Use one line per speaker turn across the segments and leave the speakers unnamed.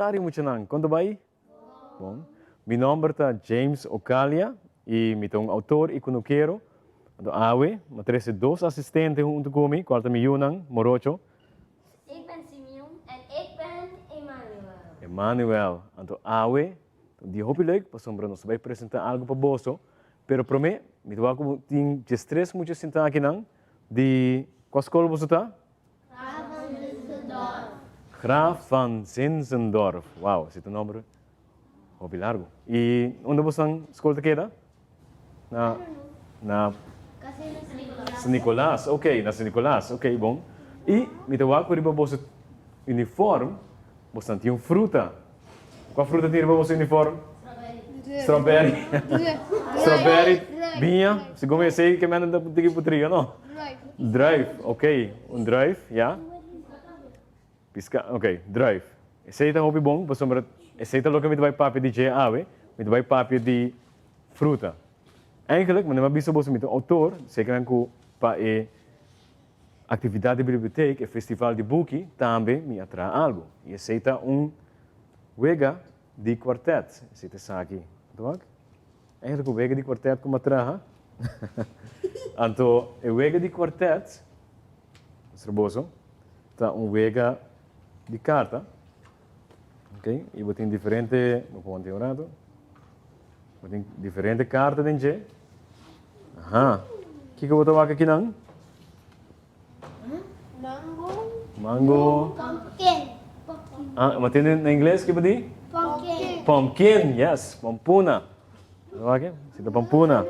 tardi muchanan, kon ta bai? Bon. Mi nomber ta James Ocalia y mi ta un autor y kunukero. Anto awe mi a trece dos asistente hunto cu mi, cual ta mi yunan, Morocho.
Ik ben Simeon. En ik ben Emmanuel.
Emmanuel. Anto awe ta un dia hopi leuk pasobra nos ta bai presenta algo pa boso. Pero prome mi ta wak cu tin diestres mucha sinta akinan di cua scol boso ta?
Graaf van Zinzendorf.
Graaf van Zinzendorf. Wow, esei ta un nomber hopi largu. I unda boso skol ta keda? Na, na San Nicolas. Ok, na San Nicolas. Ok, bon. I mi ta wak ku riba boso uniform boso tin un fruta. Kua fruta tin riba boso uniform? Strawberry. Strawberry. Biña. Segun mi esei ke mende ta tiki putri, no? Druif. Ok, un druif, ya. Piska, ok, druif. Esei ta hopi bon pasobra esei ta loke mi ta bai papia di dje awe. Mi ta bai papia di fruta. Eigenlijk, manera mi a bisa boso mi ta un outor, sekernan ku pa e Actividad di biblioteek, e festival di buki, tambe mi a traha algo. Y esey ta un wega di kwartet. Esey ta esaki. Anto wak. Eigenlijk un wega di kwartet cu mi a traha. Anto e wega di kwartet, mustra boso, ta un wega di carta. Ok, y bo tin diferente, bo por wanta un rato. Bo tin diferente karta den dje. Aha. Kiko bo ta wak akinan?
Mango.
Mango.
Pumpkin.
Ah, ma tin na ingles ki bo di?
Pumpkin.
Pumpkin, yes. Pampuna. Bo ta wak? Si ta pampuna.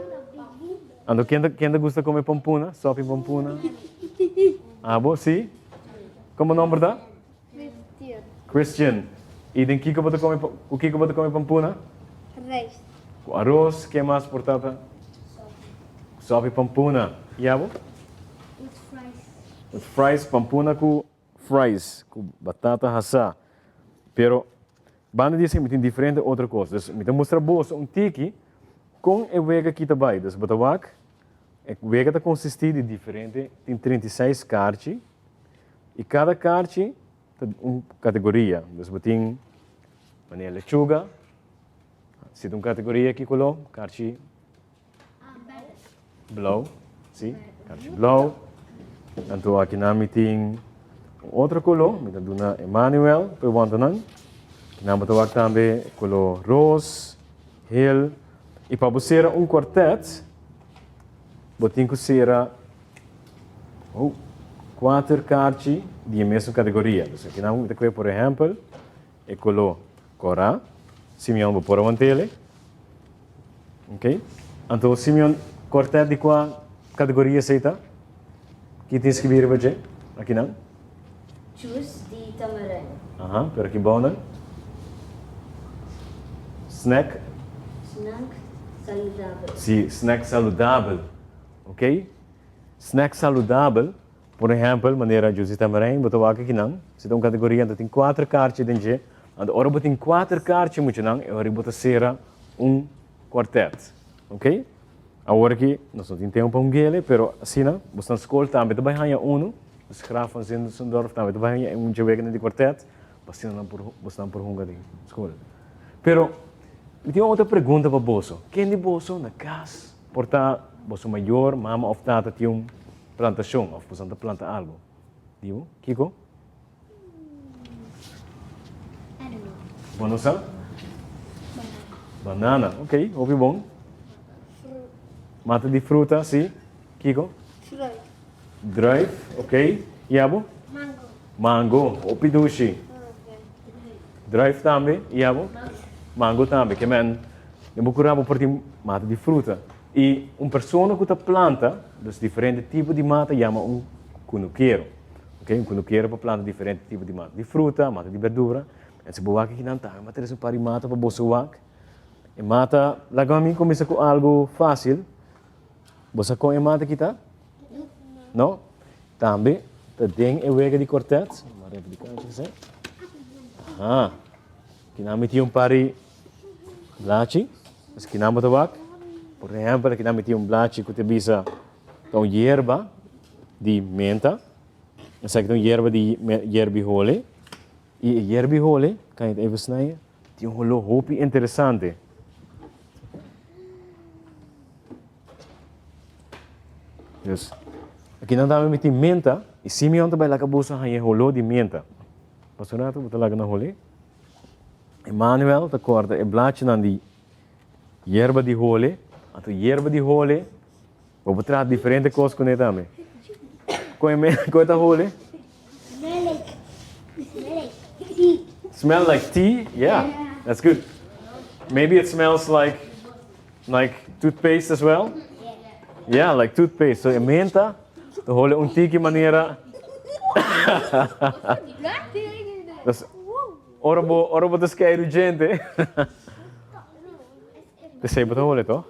Anto ken ta ken ta gusta kome pampuna? Sopi pampuna? Abo, si? Komo nomber ta?
Christian.
Christian. I den kiko bo ta kome ku kiko bo ta kome pampuna?
Rijst.
Ku aros, ke mas por ta? Sopi pampuna. I abo?
With fries.
With fries, pampuna ku fries, ku batata hasá. Pero banda di esei mi tin diferente otro kos. Dus mi ta mustra boso un tiki kon e wega aki ta bai. Dus bo ta wak, e wega ta konsistí di diferente, tin 36 karchi. I kada karchi ta un kategoria. Dus bo tin manera lechuga, si ta un kategoria ki koló? Karchi blou, si, karchi blou. Anto akinan mi tin un otro koló, mi ta duna Emmanuel pa e wanta nan. Akinan bo ta wak tambe koló ros, hel. I pa bo sera un kwartèt, bo tin ku sera. Oh, kuater karchi di e mesun kategoria. Dus aki nan mi ta kue por ehèmpel e koló kòrá. Simeon bo por a want'ele. Ok. Anto Simeon kòrtèt di kua kategoria esei ta? Ki tin skibí riba dje aki nan?
Jus di tamarijn.
Aha, pero aki bou nan? Snack.
Snack saludabel.
Si, snack saludabel. Ok. Snack saludabel, por ehempel, manera Josie Tamarijn, bo ta wak akinan, si ta un kategoria, anto tin kuater karchi den dje, anto ora bo tin kuater karchi muchanan, e ora bo ta sera un kuartèt. Ok. Awor aki nos no tin tempu pa hungele, pero asina, bo sta na skol tambe ta bai haña unu, dus Graaf van Zinzendorf tambe ta bai haña un dje weganan di kuartèt, pa asina nan por, bosnan por hunga den skol. Pero, mi tin un otro pregunta pa boso, ken di boso na kas Por ta boso mayor, mama of tata tin un plantacion of boso ta planta algo. Dibo, kiko?
I don't know.
Bo no sa? Banana. Banana, ok, hopi bon.
Fruit.
Mata di fruta, si. Kiko?
Druif.
Druif, ok. I abo?
Mango.
Mango, hopi dushi. Druif tambe, i abo? Mango tambe. Ke men, den bo kura bo por tin mata di fruta. I un persona ku ta planta, dus diferente tipo di mata, yama un kunukero. Ok, un kunukero por planta diferente tipo di mata di fruta, mata di berdura. En si bo wak akinan tambe bo a trese un par di mata pa boso wak. E mata, laga mi kuminsa ku algu fásil. Bo sa kon e mata ki ta? No? Tambe ta den e wega di kwartet. Aha. Kinan mi tin un par di blachi. Pues kinan bo ta wak. Por ehempel, kinan mi tin un blachi ku ta bisa ta un yerba di menta. Esaki ta un yerba di yerbi hole. I e yerbi hole, kan je het even snijden, tin un holó hopi interesante. Dus, aki nan tambe mi tin menta, i Simeon ta bai laga boso haña e holó di menta. Pas un ratu bo ta laga nan holé. Emmanuel ta kòrta e blachinan di yerba di hole, anto yerba di hole bo por traha diferente kos kuné tambe. Kon e me kon e ta hole?
Smell like smell like tea.
Smell like tea? Yeah, that's good. Maybe it smells like like toothpaste as well? Yeah, like toothpaste. So e menta ta hole un tiki manera Dus ora bo ora bo ta skeiru djente Esei bo ta hole toch?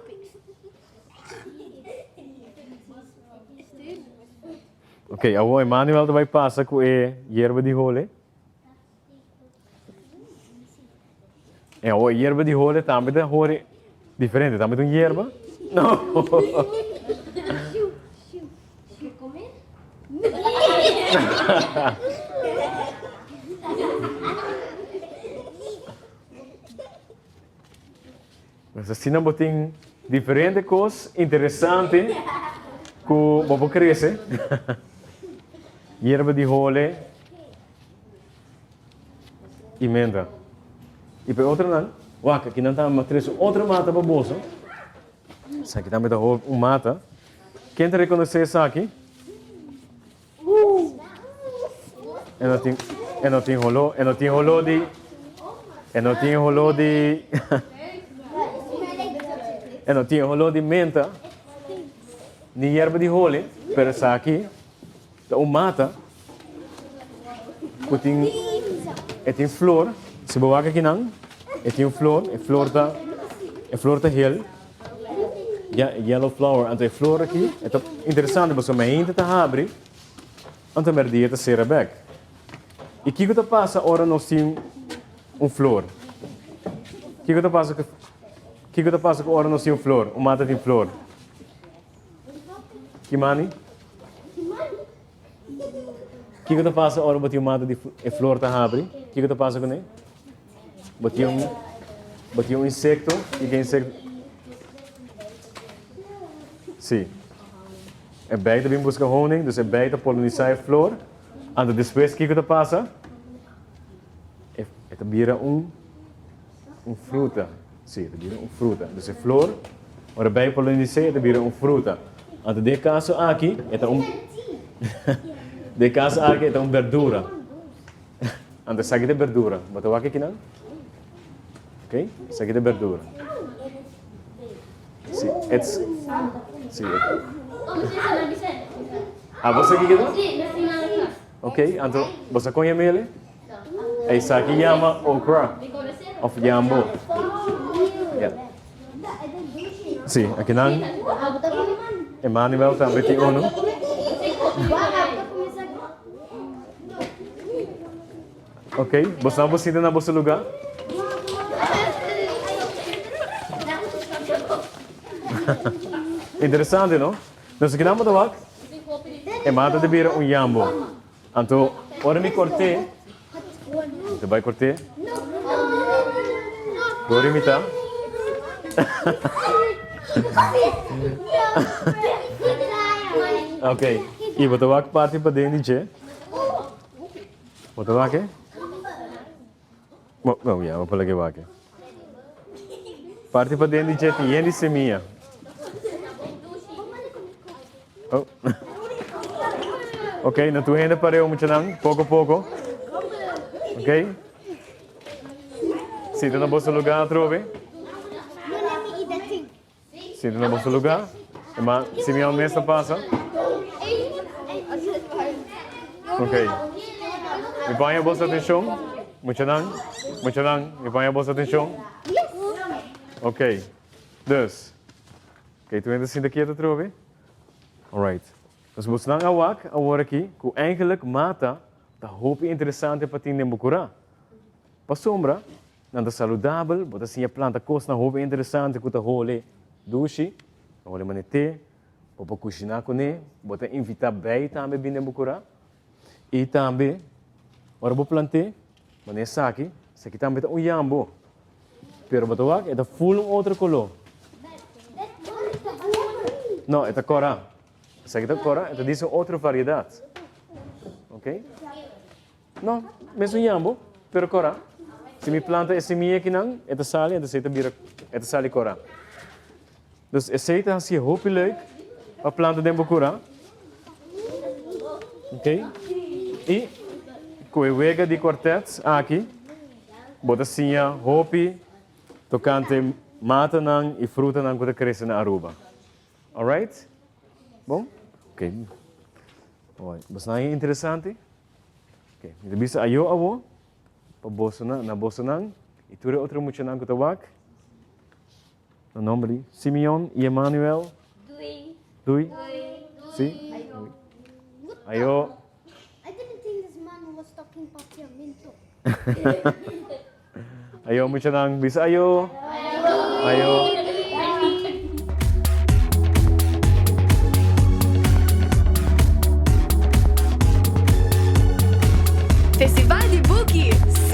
Ok, awor Emmanuel ta bai pasa ku e yerba di hole. E awor e yerba di hole tambe ta hore diferente, tambe ta un yerba. No. Pues asina bo tin diferente kos interesante ku bo por krese. Yerba di hole i menta. I pa e otronan, wak, aki nan ta trese otro mata pa boso. Esaki tambe ta un mata. Ken ta rekonosé esaki? E no tin, e no tin holó, e no tin holó di, e no tin holó di, e no tin holó di menta, ni yerba di hole, pero esaki ta un mata ku tin, e tin flor, si bo wak akinan, e tin un flor, e flor ta, e flor ta hel. Ya, yellow flower. Anto e flor aki, e ta interesante pasobra mainta ta habri, anto merdia ta sera bek. I kiko ta pasa ora nos tin un flor? Kiko ta pasa ku kiko ta pasa ku ora nos tin un flor, un mata tin flor? Kimani? Kiko ta pasa ora bo tin un mata di e flor ta habri? Kiko ta pasa kuné? Bo tin un, bo tin un insecto y ke insecto? Sí. E bij ta bin busca honing, dus e bij ta polinisa e flor. Anto despues kiko ta pasa? E, e ta bira un, un fruta. Sí, e ta bira un fruta. Dus e flor, ora e bij polinisa e ta bira un fruta. Anto den e caso aki, e ta un, den e caso aki e ta un berdura. Anto esaki ta berdura. Bo ta wak akinan? Ok, esaki ta berdura. Si, it's, si. Ah, bo sa kiko ta? Ok, anto bo sa kon yam'ele? Esaki yama okra of yambo. Yeah. Si, akinan Emmanuel tambe tin uno. Ok, boso por sinta na boso lugar? Interesante, no? Nos aki nan bo ta wak? E mata ta bira un yambo. Anto, ora mi kort'é, mi ta bai kort'é. Dor mi ta. Ok, i bo ta wak parti paden di dje. Bo ta wak e? Bo, bo, ya, bo por lag'é wak e. Parti paden di dje tin yen di semia. Oh. Ok, no tur hende pareu muchanan, poko poko. Ok. Sinta na boso lugar atrobe. Sinta na boso lugar. Ma Simeon mes ta pasa. Ok. Mi paña boso atencion. Muchanan, muchanan, mi paña boso atencion. Ok. Dus. Ok, tur hende sinta kieto atrobe. Alright. Dus bosnan a wak awor aki ku eigenlijk mata ta hopi interesante pa tin den bo kurá. Pasobra nan ta saludabel, bo ta siña planta kosnan hopi interesante ku ta hole dushi, ta hole manera te, bo por kushiná kuné, bo ta invitá bij tambe bin den bo kurá. I tambe ora bo plant'é. Manera esaki, esaki tambe ta un yambo. Pero bo ta wak, e ta full un otro color. No, e ta cora. Esaki ta cora, e ta dice un otro variedad. Ok? No, mesun yambo, pero cora. Si mi planta e semilla akinan, e ta sali, entonces e ta bira, e ta sali cora. Dus esei ta hasié hopi leuk pa planta den bo kura. Ok. I ku e wega di kwartet aki, bo ta siña hopi tokante matanan i frutanan ku ta krese na Aruba. Alright? Bon? Ok. Bosnan e interesante? Ok. Mi ta bisa ayo awo pa bosonan, na bosonan i tur e otro muchanan ku ta wak. Na nomber di Simeon y Emanuel.
Doei.
Doei. Si? Ayo.
I didn't think this man was talking papiamento.
Ayo muchanan bisa ayo. Ayo.
Festival di Buki!